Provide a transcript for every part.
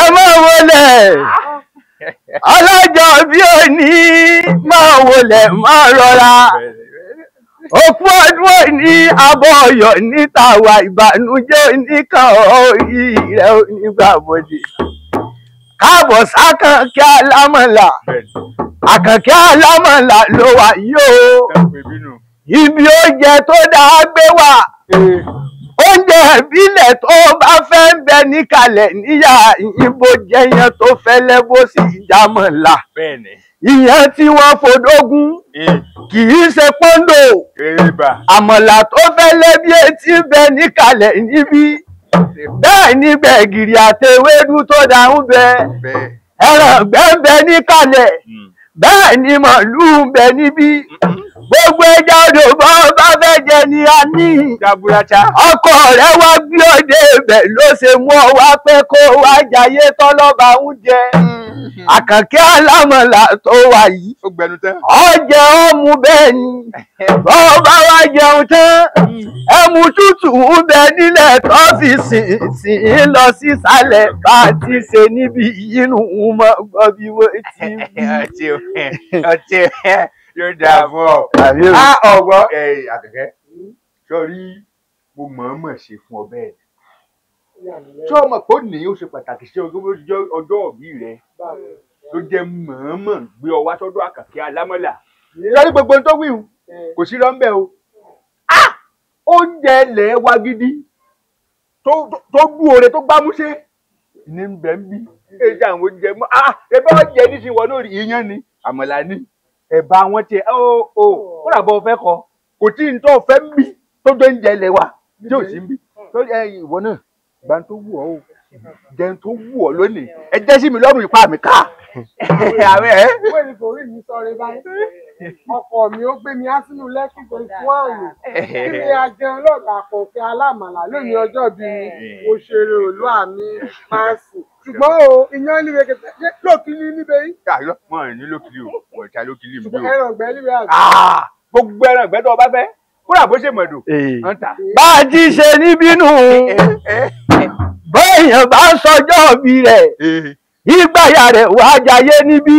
Ẹ máa wọlé ọlọ́jọ́ bí òní máa wọlé máa rọra. Òkú ọdún òní abọ́ ọ̀yọ́ níta wà ìbànújẹ́ oníkan orí rẹ̀ onígbàbọ̀dé. Káàbọ̀ sákànkẹ́ alámọ̀là. Àkànkẹ́ alámọ̀là ló wà yóò. Ibi oúnjẹ tó dáa gbé wà. Oúnjẹ ìbílẹ̀ tó bá fẹ́ ń bẹ níkàlẹ̀ níyà ìbò jẹyàn tó fẹ́lẹ́ bó sì jámọ̀là. Ìyẹn tí wọ́n fòdógún kì í ṣe pọ́ńdò. Àmọ̀là tó fẹ́lẹ́ bí etí ń bẹ níkàlẹ̀ níbí. Bẹ́ẹ̀ ni gbẹ̀gìrì àti ewédú tó dá ń bẹ. Ẹran ìgbẹ́ ń bẹ níkàlẹ̀. Bẹ́ẹ̀ ni màlúù ń bẹ níbí. Gbogbo ẹja odò bọ́ bá fẹ́ jẹ ni a ní. Ọkọ rẹ̀ wá gbé òde ibẹ̀ ló ṣe mú ọ wá pé kó wá jayé tọ́lọ́ba ń jẹ. Àkànkẹ́ alámọ̀là tó wà yìí. Ọjẹ́ ọmú bẹ́ẹ̀ ni. Bọ́ bá wá jẹun tán. Ẹmu tútù ń bẹ nílẹ̀ tó fi sìn lọ sísàlẹ̀ bá ti ṣe níbi inú mọ́ gbọ́ bí wọ́n ti wí. Ọtí yóò dáa fún ọ. Ọgbọ Àkànkẹ́ sọrí mo mọ̀ọ́mọ̀ ṣe fún ọ bẹ́ẹ̀. Ṣé o mọ̀ pé ó ní ó ṣe pàtàkì sí ọjọ́ òbí rẹ ló jẹ́ mọ̀ọ́mọ̀ gbé ọ wá sọ́dọ̀ Àkànkẹ́ alámọ̀là. Sọrí gbogbo ohun tó wí kò sí lọ́nbẹ̀ o. Oúnjẹ ilẹ̀ wa gidi tó gbúore tó gbámúṣé ní bẹ̀ ń bí. Èyí àwọn oúnjẹ mọ́ ẹbí oúnjẹ ní ṣe wọ́n lórí iyán ni àmàlà ni ẹ̀bà wọn tiẹ̀ ó kódà bọ́ fẹ́ kọ kò tí ń tọ́ fẹ́ ń bí tó jẹ́ oúnjẹ ilẹ̀ wa tí ò sí ń bí. Ìwọ náà gba tó wù ọ́ o jẹun tó wù ọ́ lónìí ẹ jẹ́ sí mi lọ́rùn ipá mi ká. Wọ́n ní kò rí mi sọ̀rọ̀ báyìí. Ọkọ mi ó gbé mi á sínú Lẹ́kì tó fún àyè. Kí ni a jẹun lọ́dọ̀ Àkànkẹ́ alámàlà lónìí ọjọ́ bí mi? Mo ṣeré òlú àmì máa sùn. Ṣùgbọ́n o, iyán líle kẹtẹ lókìlí níbẹ̀ yìí. Àlọ́ wọn ò ní lókìlí o, wọ́n ta lókìlí mi o. Ẹran ìgbẹ́ líle àgbẹ̀. Gbogbo ẹran ìgbẹ́ tó o bá fẹ́, kódà bó ṣe mọ̀dọ̀. Bá a ti ṣe níbínú, bóyá bá sọjọ́ bí rẹ̀. Ìgbàyà rẹ̀ wá jayé níbí.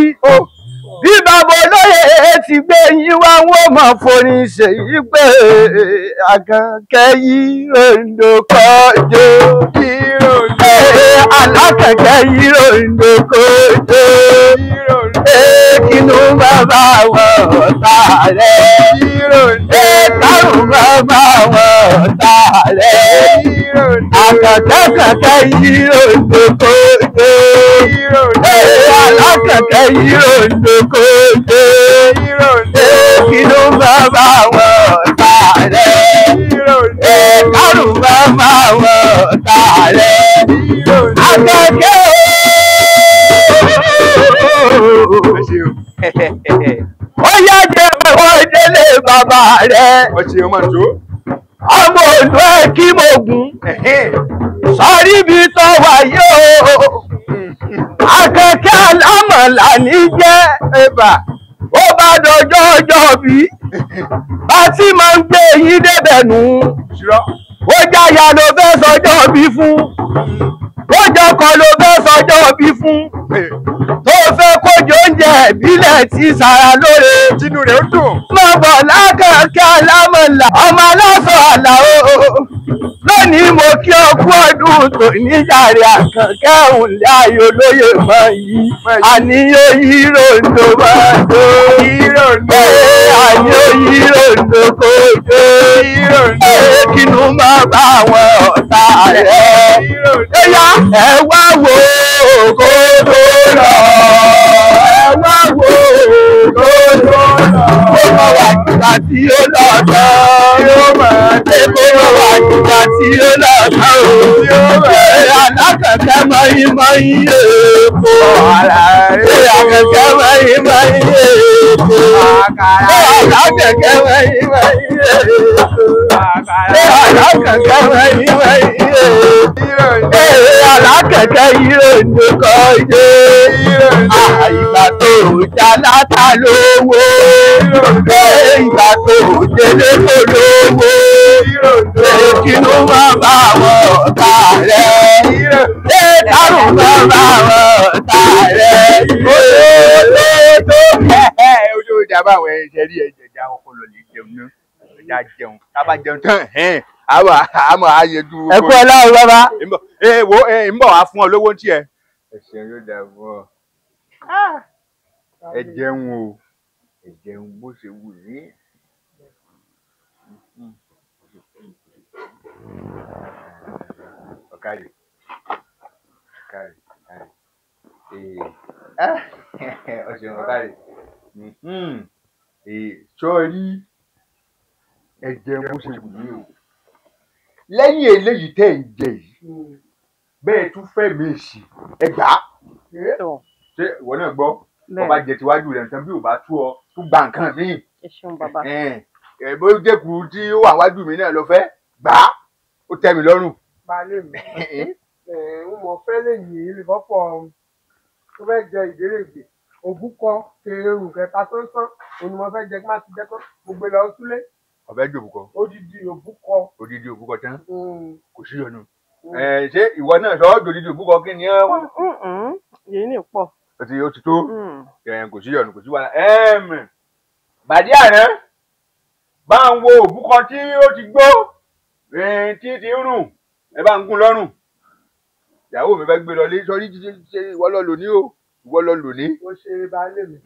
Bí bàbá olóyè ti gbé yín wá wọ́n mọ̀ forin ṣe yí pé Àkànkẹ́ yìí ròǹdò kọjọ. Alákànkẹ́ yìí ròǹdò kọjọ. Kínú bàbá wọn ọ̀tá rẹ̀. Kárùn bàbá wọn ọ̀tá rẹ̀. Àkànkẹ́ yìí ròǹdò kọjọ. Alákànkẹ́ yìí ròǹdò kọjọ. Kí ló bàbá wọn ọ̀tá rẹ̀? Kárùn bàbá wọn ọ̀tá rẹ̀. Àkànkẹ́ ó yá jẹ́ wọ́n délé bàbá rẹ̀. Ọmọ òǹdó ẹ kí mo gùn. Sọrí ibi tó wà yóò. Àkànkẹ́ alámọ̀là ní jẹ́. Ó bá dọjọ́ ọjọ́ bí. Bá tí máa ń gbé yín débẹ̀ nù. Ó jáya ló fẹ́ sọjọ́ bí fún. Ó jọkọ ló fẹ́ sọjọ́ bí fún. Tó fẹ́ kójọ oúnjẹ ìbílẹ̀ tí sara lóore. Tinú rẹ̀ ó dùn. Má bọ̀ lákànkẹ́ alámọ̀là. Ọmọ aláṣọ àlà o. Lónìí mo kí ọ kú ọdún tó níjàre Àkànkẹ́ òǹlẹ̀ ayò lóye mọ́ yìí. Àníyó yìí ròǹdò máa dó. Àníyó yìí ròǹdò kò dó. Kínú máa bá àwọn ọ̀tá rẹ̀. Ẹyá ẹ wá wo kó tó lọ. Ẹ wá wo kó tó lọ. Ó mọ̀ wá nígbà tí ó lọ tán. Yóò máa dé kó mọ̀ wá nígbà tí ó lọ tán o. Alákànkẹ́ mọ́yìn èèpo. Àkànkẹ́ mọ́yìn èèpo. Alákànkẹ́ mọ́yìn èèpo. Alákànkẹ́ mọ́yìn èèpo. Alákànkẹ́ yìí ròǹdò kọjọ. Ìgbà tó jà látà lówó. Ìgbà tó délé kò lówó. Kí ló máa bá àwọn ọ̀tá rẹ̀? báwọn ẹ̀ṣẹ̀ rí ẹ̀jẹ̀ ọkọ lọ lè jẹun náà, ẹ̀já jẹun, tá a bá jẹun tán ẹ̀hẹ́n àmọ́ àmọ́ àyẹ̀dú. Ẹ kú ọlá o bàbá. Ẹ wo ẹ ń bọ̀ wá fún ọ lówó tí ẹ. Ẹ ṣeun, yóò dáa fún ọ. Ẹ jẹun o, ẹ jẹun bó ṣe wù yín. Ọ̀kàrì, ọ̀kàrì, ọ̀kàrì. Ee, ọ̀ṣun ọ̀kàrì. Sọ́ọ́rí, ẹ jẹun bó ṣe wù yín o. Lẹ́yìn eléyìí tẹ́ ń jẹ yìí, bẹ́ẹ̀ tún fẹ́ mi sí ẹ gbà á. Ṣé ìwọ náà gbọ́? Ọba jẹ tiwájú rẹ̀ nǹkan bí ò bá tú ọ, tún gba nǹkan míì. Ẹ ṣeun bàbá. Ẹ bó jẹ́kù tí ó wà wájú mi náà lọ fẹ́ gbà á, ó tẹ́ mi lọ́rùn. Baálé mi, ń mọ fẹ́ lè yìn ín lọ́pọ̀ tó fẹ́ jẹ ìdérègbè òbúkọ kéèrú kẹta sánsán òun ni mo fẹ́ jẹ kí má ti jẹ tán gbogbo lọ súlé. Ọbẹ̀ jẹ òbúkọ. Odidi òbúkọ. Odidi òbúkọ tán, kò sí ọ̀nà. Ṣé ìwọ náà sọ ọ́ dòdidi òbúkọ kí ni ẹ wá? Yìí ní pọ̀. Ó ti tó, kò sí ọ̀nà, kò sí wàhálà. Bàdí àná bá ń wo òbúkọ tí ó ti gbó tí ti ń rùn, ẹ bá ń gún lọ́rùn. Ìyàwó mi fẹ́ gbé lọ lé sọrí, ìwọ lọ lò ní o, ìwọ lọ lò ní. Ó ṣeré baálé mi.